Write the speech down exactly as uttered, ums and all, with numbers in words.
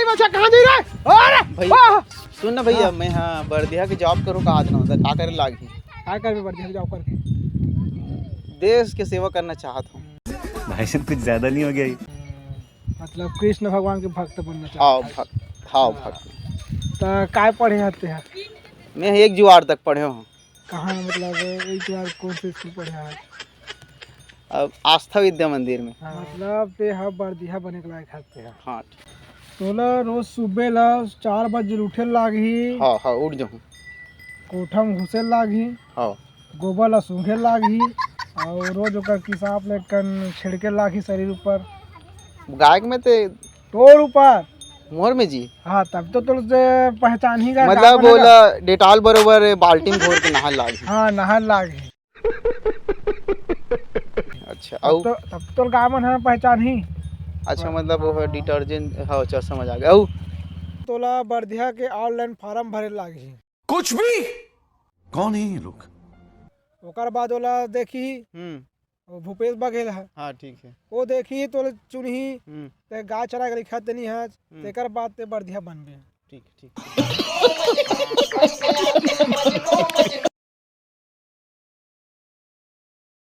बच्चा कहाँ दे रहा है? अरे भैया, वाह! सुन ना भैया, हाँ। मैं हाँ बरदिहा के जॉब करूँ का आज ना, का करे लागही? का करबे बरदिहा के जॉब करके? देश के सेवा करना चाहत हूँ। भाई साहब, कुछ ज्यादा नहीं हो गया ये? मतलब कृष्ण भगवान के भक्त बनना चाहत हूँ। भक्त, हाँ, हाँ। भक्त। त काय पढ़े हस तेहा? मैं एक जुआर तक पढ़े हूँ। कहाँ, मतलब एक जुआर कौन से स्कूल पढ़े हस? अब आस्था विद्या मंदिर में। हाँ। मतलब तेहा बरदिहा बने के लायक हस तेहा। हाँ। तोला रोज सुबह ला चार बजे उठे लागही। हाँ, हाँ, उठ जाहूँ। कोठा में घुसे लागही। हाँ। गोबर ला सूंघे लागही। और रोज ओकर किसाप ले कन छिड़के लागही शरीर ऊपर। गाय के में ते तोर ऊपर। मोर में जी। हाँ, तब तो तोर से पहचान ही गा, मतलब गाय बनेगा। ओला डेटॉल बरोबर बाल्टी में घोर के नहाए लागही। हाँ, नहाए लागही। अच्छा, तब अउ? तो, तब तो गाय मन ह पहचान ही। अच्छा, हाँ। मतलब वो है डिटर्जेंट, हाँ, अच्छा, समझ आ गया। अउ? तोला बरदिहा के ऑनलाइन फॉर्म भरे लागही। कुछ भी? कौन है ये लोग? ओकर बाद ओला देखही, हम्म। वो भूपेश बघेल ह। हाँ, ठीक है। वो देखही, तोला चुनही, हम्म। ते गाय चराए के लिखा तेनी ह, हम्म। तेकर बाद ते बरदिहा बनबे। ठीक, ठीक।